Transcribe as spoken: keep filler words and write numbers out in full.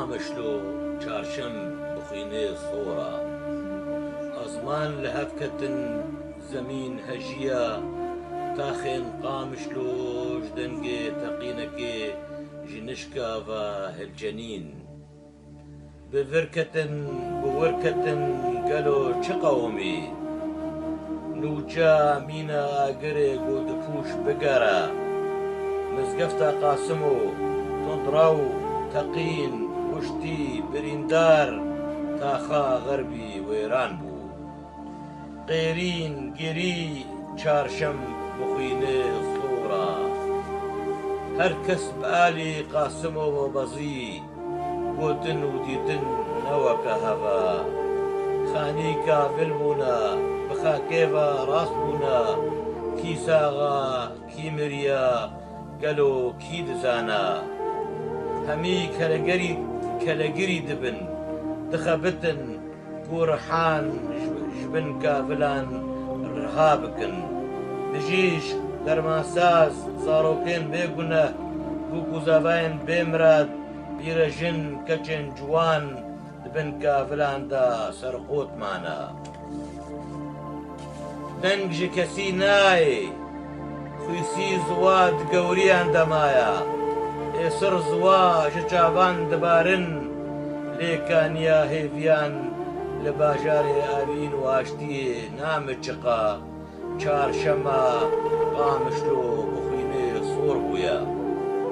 Qamişlo çarşem bi xwînê sor a. Ezman li hev ketin, zemîn hejiya. Taxên Qamişlo ji dengê teqînekê ji nişka ve hilçenîn. Bi vir ketin, bi wir ketin, gelo çi qewimî? Nûçe mîna agirê ku dipûş bigere. Mizgefta Qasimo, tundrew, teqîn, kuştî, birîndar, taxa xerbî wêran bû. Qêrîn, girî, çarşem bi xwînê sor a. Her kes bi alî Qasimova bezî, gotin û dîtin ne weke hev e. Xanîka vil bûne, bi xakê ve rast bûne, kî sax e, kî miriye, gelo kî dizane? Hemî kelegerî, kelegirî dibin, dixebitin, ku rihan ji, ji bin kavilan riha bikin. Bijîşk, dermansaz, zarokên bêguneh, ku kuzavayên bêmirad, pîrejin, keçên ciwan di bin kavilan de serqot mane. Deng ji kesî nayê, xwîsî ziwa di gewriyan de maye. Êsir ziwa ji çavan dibarin, lê kaniya hêviyan li bajarê avîn û aştiyê namiçiqa. Çarşema Qamişlo bi xwînê sor bûye.